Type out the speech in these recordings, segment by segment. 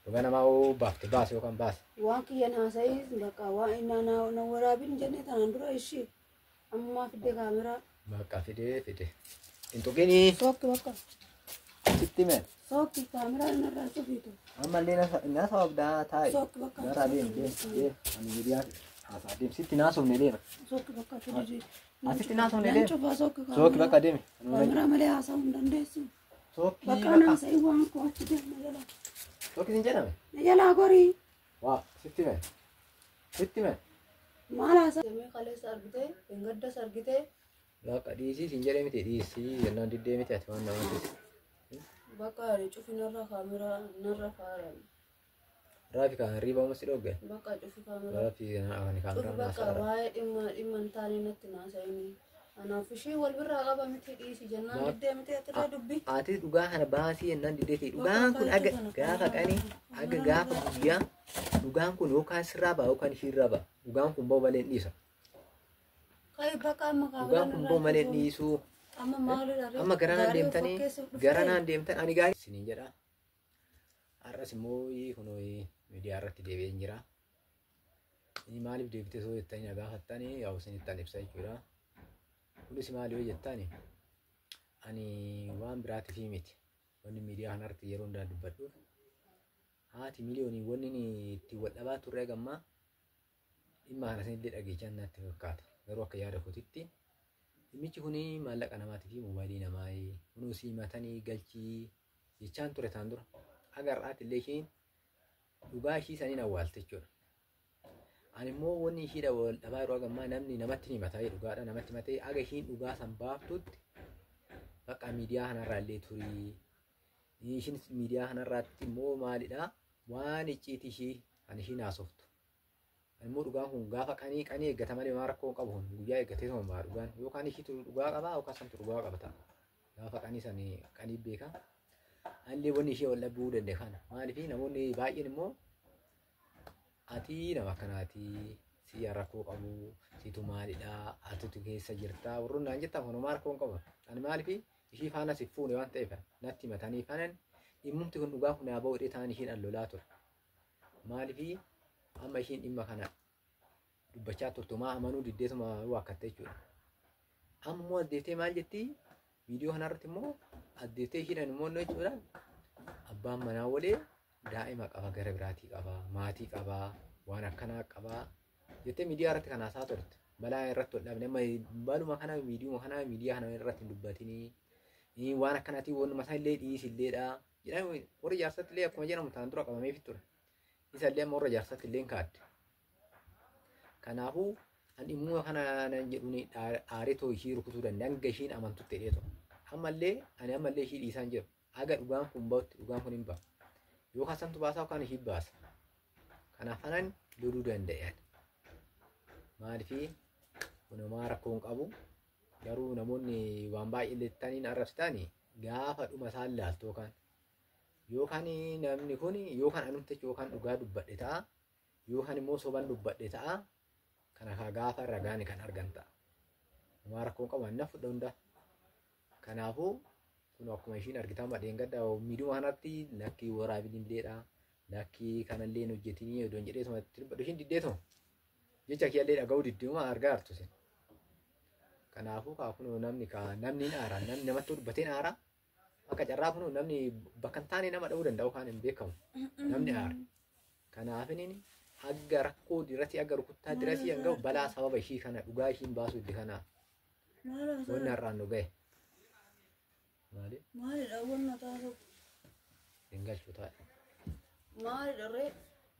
Dhugaa namaa hoo baafte baase yookaan baase. Waan kiyyan haasa'ii bakka waan na waraabin jenne tanaan dura ishii ammaa fidde kaameraa. Bakka fidee fide. Hin tuqinii. Sookki bakka. Sitti mee. Sookki kaameraa narraa cufiitu. Ammallee na sababdaa taa'i. Sookki bakka. Gara deem deem deem. Ani miidiyaa haasaa deem. Sitti naasofne deema. Sookki bakka fidee. Asitti naasofne Nan deema. cufaa sookki kaameraa. Sookki bakka deemi. Kaameraa malee haasa'uu hin dandeessu. Sookki Bakka bakka. haasa'ii waan koo achi deem na jalaa. Sookki sin jedhame. Na jalaa gorii. Waa sitti mee. Sitti mee. Maal haasa'aa? Deemee kaleessa argitee, gaddas argitee. Bakka dhiisii sin jedhee miti dhiisii jennaan diddee miti ati waan namaatti. Bakka ani cufi narra kaameraa narra faaran. Raafi kan hirriba si dhogge. Bakka cufi kaameraa. Raafi kan Cufi kaameraa bakka naasaara. waa'ee dhimma dhimma hin taane natti naasa'ini. Anaaf ishee wal birraa qaba miti dhiisi jennaan diddee miti atirra dubbi. Ati dhugaa kana baasii jennaan diddeeti. Dhugaan kun aga gaafa qanii aga gaafa guyyaa dhugaan kun yookaan sirraa ba'a yookaan ishiirraa ba'a. Dhugaan kun ba'u malee hin dhiisa. Kai bakka amma kaameraa Dhugaan kun ba'u malee hin dhiisu. Amma maalidha? Amma garanaan deemtanii garanaan deemtan ani gaarii isiniin jedha. Har'as immoo kunoo miidiyaa irratti deebi'een jira. Inni maaliif deebitee soo jettanii na gaafattanii yaa'u isinittan ibsa jechuudha. Kunis maali yoo jettani ani waan biraatiif miti. Wanni miidiyaa kanarratti yeroo hundaa dubbadhuuf haati miliyoonii wanni inni ittiin wal dhabaa turre gammaa dhimma kana isinillee dhageechaan natti fakkaata. Garuu akka yaada kootitti dhimmichi kun maallaqa namaatii fi moobaayilii namaa kunuu simatanii galchii jechaan ture taan dura. Haga har'aatti illee ishiin dhugaa ishii saniin awwaalte jechuudha. Ani immoo wanni ishiidha wal dhabaa yeroo gammaa namni namatti ni himataa dhugaadha namatti himatee haga ishiin dhugaa san baaftutti bakka miidiyaa kanarraa illee turii. Ishiin miidiyaa kanarraatti immoo maalidha waan icciitii ishii kan ishiin haasoftu. Ani immoo dhugaan kun gaafa qanii qanii eeggata malee maa rakkoo hin qabu kun guyyaa eeggatee tuma maa dhugaan yookaan ishiitu dhugaa qabaa yookaan santu dhugaa qaba ta'a. Gaafa qanii sanii qanii beeka. Anillee wanni ishee wal dhabuu danda'e kana maaliif namoonni baay'een immoo ati nama akkanaati si rakkoo qabu situ maalidha atitu keessa jirta warroonni naan jettan kun homaa rakkoo hin qabu. Ani maaliif ishii faana si fuune waan ta'eef natti himatanii fanan dhimmumti kun dhugaa kun naa ba'u hidhee ta'an ishiin lolaa ture. Maaliif amma ishiin dhimma kana dubbachaa turtu maa amanuu diddeetuma waakkatte jechuudha. Amma immoo addeettee maal jetti viidiyoo kanarratti immoo addeettee ishiidhaan immoo jechuudha abbaan manaa walee daa'ima qaba gara biraatii qaba maatii qaba waan akkanaa qaba jettee miidiyaa irratti kan haasaa turte balaa irratti wal dhabne amma baluma kana miidiyuma kana miidiyaa kana irratti hin dubbatinii waan akkanaatiin wanuma isaa illee dhiisilleedha jedhan warri jaarsatti illee akkuma jedhamu taan dura qabameef ture isa illee amma warra jaarsatti illee hin kaadde. Kanaafuu an dhimmuma kana nan jedhuun aaree too ishii rukutuu danda'a hanga ishiin amantutti hidhee ture. Ammallee ani ammallee ishii dhiisaan jiru haga dhugaan kun ba'utti dhugaan kun hin ba'a. Yookaan santu baasaa yookaan ishii baasa. Kanaaf anan loluu danda'an. Maaliif kunumaa rakkoo hin qabu. Garuu namoonni waan baay'ee lettaniin arrabsitani gaafa dhuma isaan laaltu yookaan yookaan namni kun yookaan anumti yookaan dhugaa dubbadhe ta'a yookaan immoo soban dubbadhe ta'a kana kaa gaafa ragaan kan argan ta'a. Homaa rakkoo hin qabu anna fudha hunda. Kanaafuu kun akkuma ishiin argitan madheen gadda miidhuma kanatti lakkii waraabin illeedha lakkii kanallee hin hojjetinii odoon jedheetuma itti dubbadhu ishiin diddeetuma jecha kiyyallee dhaga'uu diddeetuma argaa jirtu isin. Kanaafuu kaa kunoo namni kaa namni hin aara namni namatti dubbateen aara akka carraa kunoo namni bakka hin taane nama dha'uu danda'u kaan hin beekamu namni aara. Kanaafinin hagga rakkoo dirati hagga rukuttaa dirati hanga balaa sababa ishii kana dhugaa ishiin baasuu itti kana Maal wanni haasa'aa? har'aan nu gahe. Maali? Maalidha wanna taasisu? Hin galchu taa'e. Maalidha ree?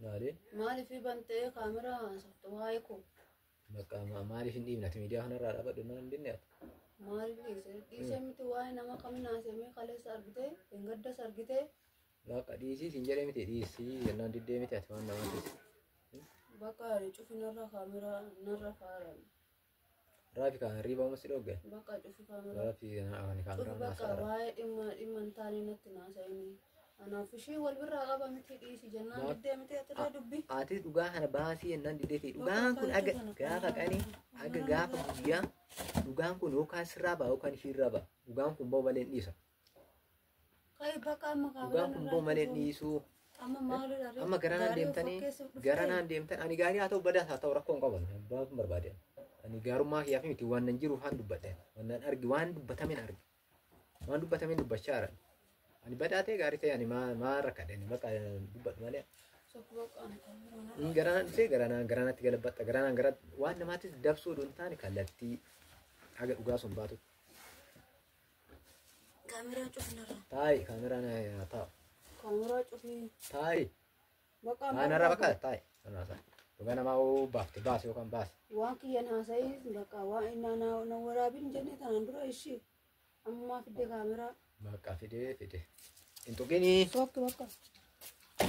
Maali? Maaliif bantee kaameraa haasoftu waa'ee koo? Bakka maaliif hin dhiibne ati miidiyaa kanarraa dhaabadhu naan hin dinne ati. Maaliif dhiise? Dhiisee miti waa'ee nama kamiin haasa'ee kaleessa argitee, gaddas argitee. Bakka dhiisii sin jedhee miti dhiisii jennaan diddee miti ati waan namaatti. Bakka ani cufi narra kaameraa narra faaran. Raafi kan hirriba si dhogge. Bakka cufi kaameraa. Raafi kan Cufi kaameraa bakka naasaara. waa'ee dhimma dhimma hin taane natti naasa'ini. Anaaf ishee wal birraa qaba miti dhiisi jennaan diddee miti atirra dubbi. Ati dhugaa kana baasii jennaan diddeeti. Dhugaan kun aga gaafa qanii aga gaafa guyyaa dhugaan kun yookaan sirraa ba'a yookaan ishiirraa ba'a. Dhugaan kun ba'u malee hin dhiisa. Kai bakka amma kaameraa Dhugaan kun ba'u malee hin dhiisu. Amma maalidha ree? Amma garanaan Gaarii of deemtanii fakkeessuuf dhuftee? garanaan deemtan ani gaarii haa ta'u badaas haa ta'u rakkoo hin qaban baafin barbaade. Ani gaarummaa kiyyaaf miti waan nan jiru waan dubbadhe waan nan argi waan dubbatamen argi waan dubbatamen dubbachaa jira. Ani badaa ta'e gaarii ta'e ani maa rakkadhe ani bakka dubbadhu malee. Sokki bakka ani kaameraa Inni garanaan dhufee garanaan garanatti galabatta garanaan gara waan namaattis dabsuu odoo hin taane kallattii haga dhugaa sun baatu. Kaameraa cufinarra. Taa'i kaameraan haa taa'u. Kaameraa cufii. Taa'i. Bakka Aanarra bakka taa'i. Kanaasa. Dhugaa namaa hoo baafte baase yookaan baase. Waan kiyyan haasa'ii bakka waan na waraabin jenne tanaan dura ishii. Ammaa fidde kaameraa. Bakka fidee fide. Hin tuqinii. Sokki bakka.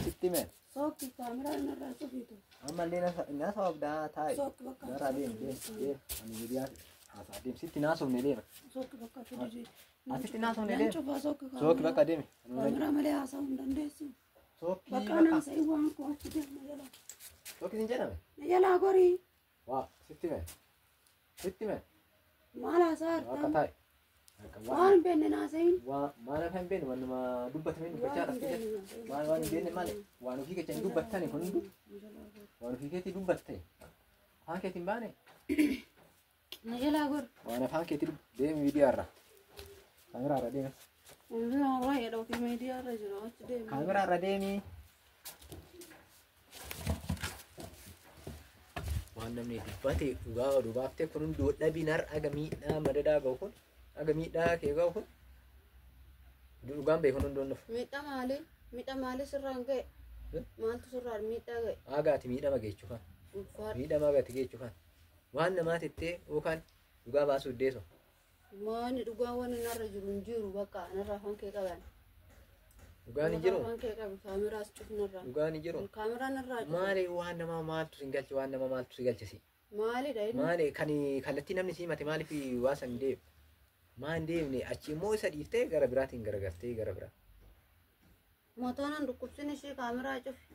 Sitti mee. Sokki kaameraa narraa cufiitu. Ammallee na sababdaa taa'i. Sokki bakka. Narraa deemi deemi deemi. Ani miidiyaa haasaa deemi. Sitti naasofne deema. Sokki bakka fidee. Asitti naasofne Nan deemi. cufaa sokki Sokki bakka deemi. Kaameraa malee haasa'uu hin dandeessu. Sokki Bakka bakka. haasa'ii waan koo achi deema jala. Sokki sin jedhame. Na jalaa gorii. Waa sitti mee. Sitti mee. Maal haasaa Bakka jirta? taa'i. Bakka Waan waan hin beekne haasa'iin. waa maal akka hin beekne wanuma dubbatamee dubbachaa Waan hin dha. beekne haasa'iin. Maal waan hin beekne malee waan ofii kecha hin dubbattani kun hunduu waan ofii keetii dubbatte afaan keetii hin baane Na jalaa gori. waan afaan keetii deemi miidiyaa irra kaameraa irra deemi Miidiyaa irra ofii miidiyaa irra jira achi deemi. kaameraa irra deemi waan namni dubbate dhugaa oduu baaftee kun hunduu dhabiin har'a aga miidhaa madadaa ga'u kun aga miidhaa kee ga'u kun dhugaan beeku kun hunduun dhufu Miidhaa maalii? Miidhaa maalii sirraan ga'e? Eh? Maaltu sirraan miidhaa ga'e? aga ati miidhama geechu kan Ulfaadha. miidhama aga ati geechu kan waan namaa tettee yookaan dhugaa baasuu iddeesu Maani dhugaan waan narra jiru hin jiru bakka narraa afaan kee qaban. dhugaan hin jiru Afaan kee qabu kaameraas cufinarraa. dhugaan hin jiru Kaameraa narraa cufi. maali waan namaa maaltu sin galche waan namaa maaltu si galche si Maalidha inni? maali kan kallattii namni si himate maaliif waa san deemu maan deemne achi immoo isa dhiiftee gara biraatiin garagartee gara biraa Mataan an dhukkubsin ishee kaameraa cufi.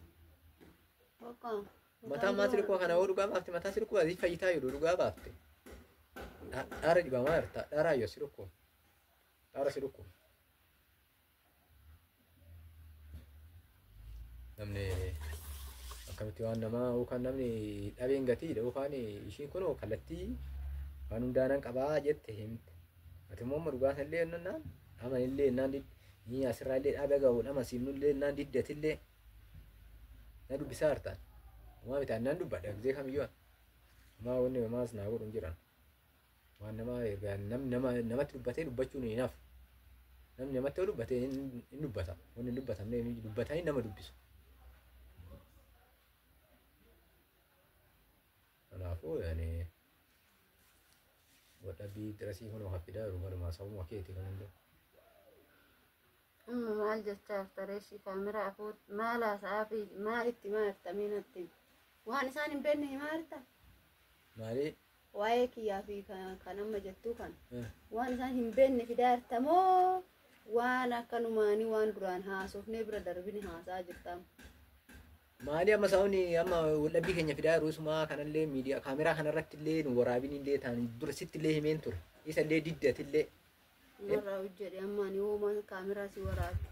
Bakka. mataan maa si dhukkuba kana hoo dhugaa baafte mataa si dhukkuba asii fayyitaa jiru dhugaa baafte dhara dhibamaa jirta dhara yoo si dhukkuba dhara si dhukkuba namni akkamitti waan namaa yookaan namni dhabeen gatiidha yookaan ishiin kun kallattii waan hundaanan qabaa jette himte ati immoo amma dhugaa sanillee naan amanillee naan ni asirraa illee dhaabee ga'u dhama siimnullee naan diddatillee na dubbisaa jirtaan Maa bitaan nan dubbadha gisee kamiyyuu maa wanni maas naa godhu hin jiran waan namaa ergaa namni nama namatti dubbatee dubbachuun hin hafu namni namatti yoo dubbatee hin dubbata wanni hin dubbatamne dubbatanii nama dubbisu. Kanaafuu yaani wadhabbii dirasii kun of fidaa jiru walumaa sabuma keeti kan hunduu. Amma maal jechaa jirta reeshii kaameraa afur maal haasa'aa fi maalitti maal jirta mee natti himi. Waan isaan hin beekne himaa jirta? Maali? Waa'ee kiyyaa fi kan amma jettuu kana. Waan isaan hin beekne fidaa jirta moo waan akkanumaanii waan duraan haasofnee bira darbine haasa'aa jirta? Maali amma sababni amma waldhabbii keenya fidaa yeroo isumaa kanallee miidiyaa kaameraa kanarratti illee nu waraabin illee ta'an dura sitti illee himeen ture isa illee diddati illee Narraa hojjedhe amma ani hoomaan kaameraa si waraabe.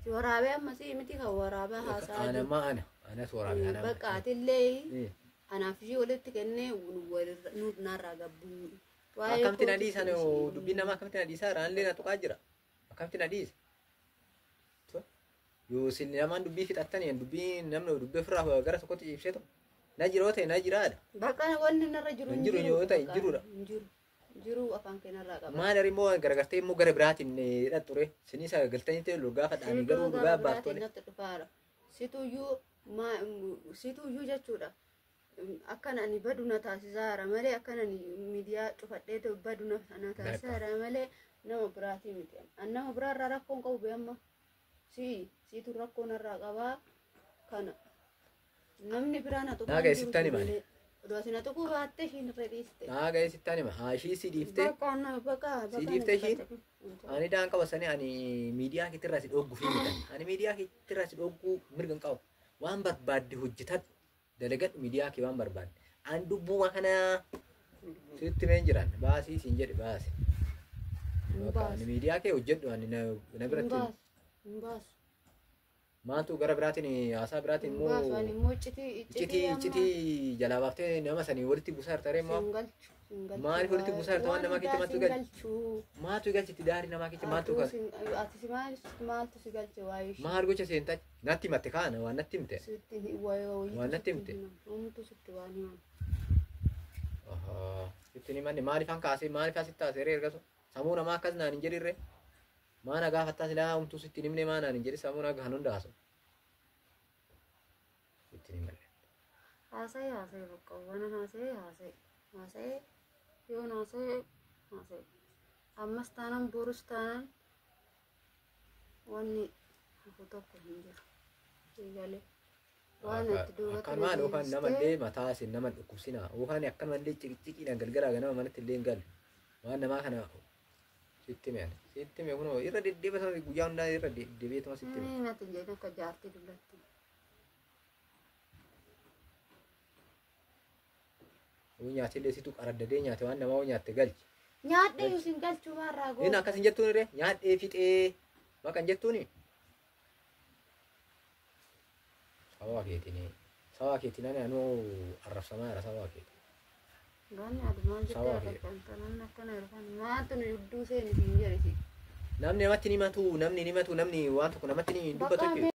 Si waraabee amma si miti kan waraabaa haasa'aa ana jiru. ma ana anas waraabe ana Bakka atillee anaaf ishii walitti kennee walirra nu narraa gabbuu. Waa'ee akkamti na kootii dhiisan ishii- dubbiin namaa akkamti na dhiisaa raanillee na tuqaa jira akkamti na dhiisa yoo isin namaan dubbii fixattanii dubbii namni dubbii ofirraa gara tokkotti ciibsee ta'u na jiroo ta'e na jiraadha Bakka wanni narra jiru Hin jiru yoo ta'e hin jirudha. Hin jiru. Hin jiru afaan kee narraa qaba. Maal immoo garagartee immoo gara biraatiin hidhatture sinii sagaltanii ta'e gaafa dhaanii garuu dhugaa baaftole. Natti dhufaara. Situyyuu jechuudha. Akkan ani badu na taasisaara malee akkan ani miidiyaa cufadhee ta'u badu na taasisaara malee nama biraatii miti. Ani nama biraarraa rakkoon qabu bee amma. Siitu rakkoo narraa qabaa kana. Namni biraa na tuquu Naa ga'e sittan hima ani. Oduu asii na tuquu baattee ishiin irra dhiiste. Naa ga'e sittan hima. Haa ishii si dhiiftee. Bakka na bakka Si dhiiftee ishiin? Ani daan qaba sanii ani miidiyaa keetirraa si dhogguu fi mitan. Ani miidiyaa keetirraa si dhogguu mirga hin qabu. Waan barbaadde hojjetadhu. Dalagadhu miidiyaa kee waan barbaadde. Ani dubbuma kana sitti meen jiran baasii siin jedhe baasi. Hin Bakka ani baasu. miidiyaa kee hojjedhu ani na Hin biratti. baasu. Hin baasu. Maaltu gara biraatiin haasaa biraatiin Hin baasu ani immoo immoo iccitii iccitii iccitii jalaa baaftee nama sanii walitti buusaa jirta ree immoo. Siin galchu siin galchu. Maaliif walitti buusaa jirta? Waan namaa keessa maaltu Siin galchu. Maaltu galchitti daarii namaa keessa maaltu Atuu kas siin- Ati si maaltu si galche waa'ee ishee? maal gocha seentaa natti himatte kaana waan natti himte. Sitti waa'ee wayiitu Waan natti sitti himte? himan. Homtuu sitti waan himan. Ahaa, sitti hin himanne maaliif an kaasee maaliif asitti haasee ree ergasu sammuu namaa akkas naan hin jedhirre maa na gaafattaa silaa homtuu sitti hin himne maa naan hin jedhi sammuu nagaa kan hunda haasu. Sitti hin himanne. Haasa'e haasa'e bakka waan haasa'e haasa'e haasa'e yoon haasa'e haasa'e ammas taanaan borus taanaan wanni hafu tokko hin jiru. Eegalee waan ati duubatti Akkanumaan yookaan namallee mataa isin nama hin dhukkubsina yookaan akkanumallee ciqiciqiidhaan galgalaa ganama manatti illee hin galu waan namaa kana sitti hime ani sitti hime kunoo irra deddeebi'atuma guyyaa hundaa irra deddeebi'atuma sitti hime. Inni natti hin jedhin akka jaartii dullatti. Yoo nyaate illee situ qaraddadee nyaate waan namaa yoo nyaatte galchi. Nyaadhee yoo isin galchuu maarraa Inni goota. akkas hin jettuun irree nyaadhee fixee maqan jettuuni. Sababa keetiin sababa keetiin ani anuu arrabsamaa jira sababa keetiin. Gaanni adumaan jettee Sababa kee. argatan namni akkana yeroo maaltu nu gidduu seeni siin jedhisi. Namni namatti ni himatu namni ni himatu namni waan tokko namatti ni dubbatu Bakka jechuudha.